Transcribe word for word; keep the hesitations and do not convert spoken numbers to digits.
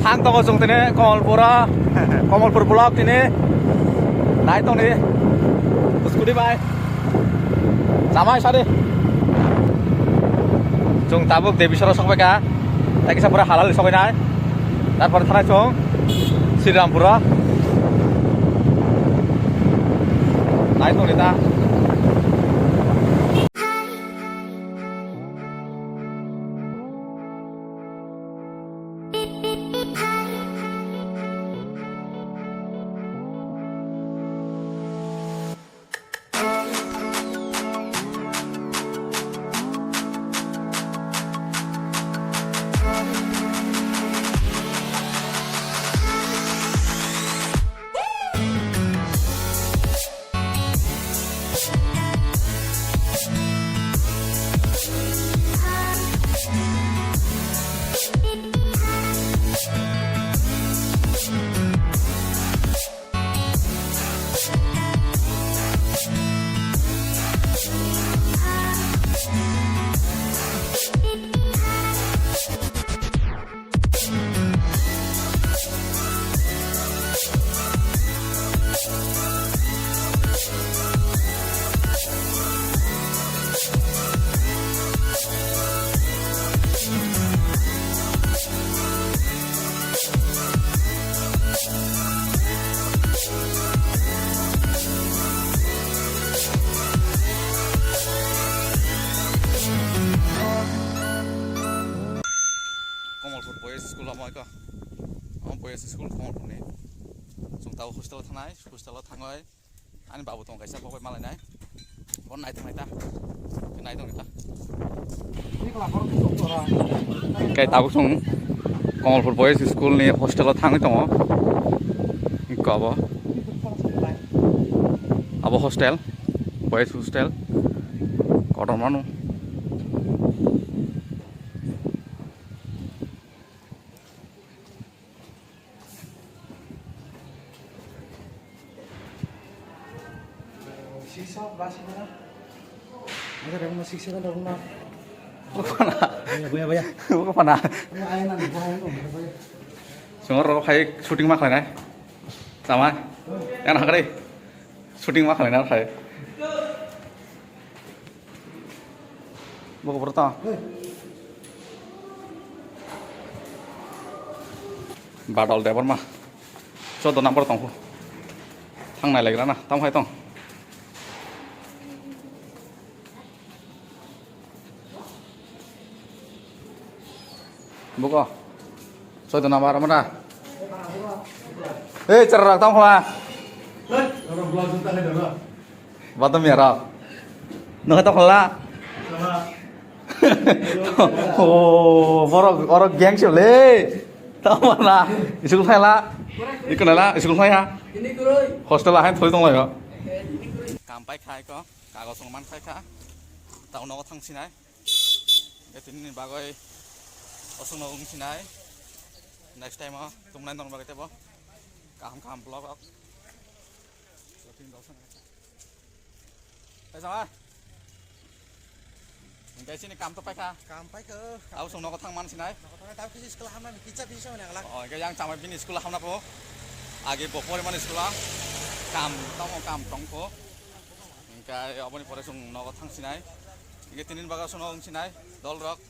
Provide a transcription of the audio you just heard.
Ang tongo chwng tini Kamalpura, Kamalpur block tini. Nai tongni scooty bai. Chamai sadi. Chwng tabuk Deviswara sokbaikha. Tei kisa pura halal sokbainai. Tarpor thanai chwng Srirampura. Nai tongni ta. Kamalpur Boys School omo eko. Omo Boys School Kamalpurni. Chwng tabuk hostel-o thangnai, hostel-o thangwi ani babu tongo kaisa, bo bai malainai. Bo naithok naita. Naithok naita. Kai tabuk chwng Kamalpur Boys School-ni hostel-o thangwi tongo. Eko abo. Abo hostel, Boys Hostel. Kotorma no. Sisa, basi mana? Ada yang masih sisa ada rumah. Bukan. Buya, buya, buya. Bukan. Ini ayah nanti bohong tuh, buya. Semua rok hai shooting mak lainai. Sama. Yang nak kali. Shooting mak lainai hai. Buku berta. Badal Debbarma. Chaudo number tongkho. Thangnai legra na, tamo hai tong. Buko. Chaudo number amra. Ei, chara rak tamo khola. Badam ya rak. Nokha tamo khola. Oh, borok, borok gang sio le. Tamo na. School phaila. Ikona la, school phaiha. Hostel ahain thoi tong laio. Kam pai khai ko. Kagos rok man khai kha. Tao nogo thang sinai. Tini ni bagoi osong nogo wng sinai. Next time o tumnai norok bagoi tebo. Kaham kaham vlog rok. Tei sama. Hingke sini kam to paikha. Kam paikha. Tao song nogo thang man sinai. Nogo thang tao kisi school hamna ni kitsa bisi mane ngalak. Oh, hingke yang chamai bini school hamna po. Age bo pore mani school a. Kam tamo kam tongkho. Hingke aboni pore song nogo thang sinai. Hingke tini ni bagoi song nogo wng sinai. Dol rok.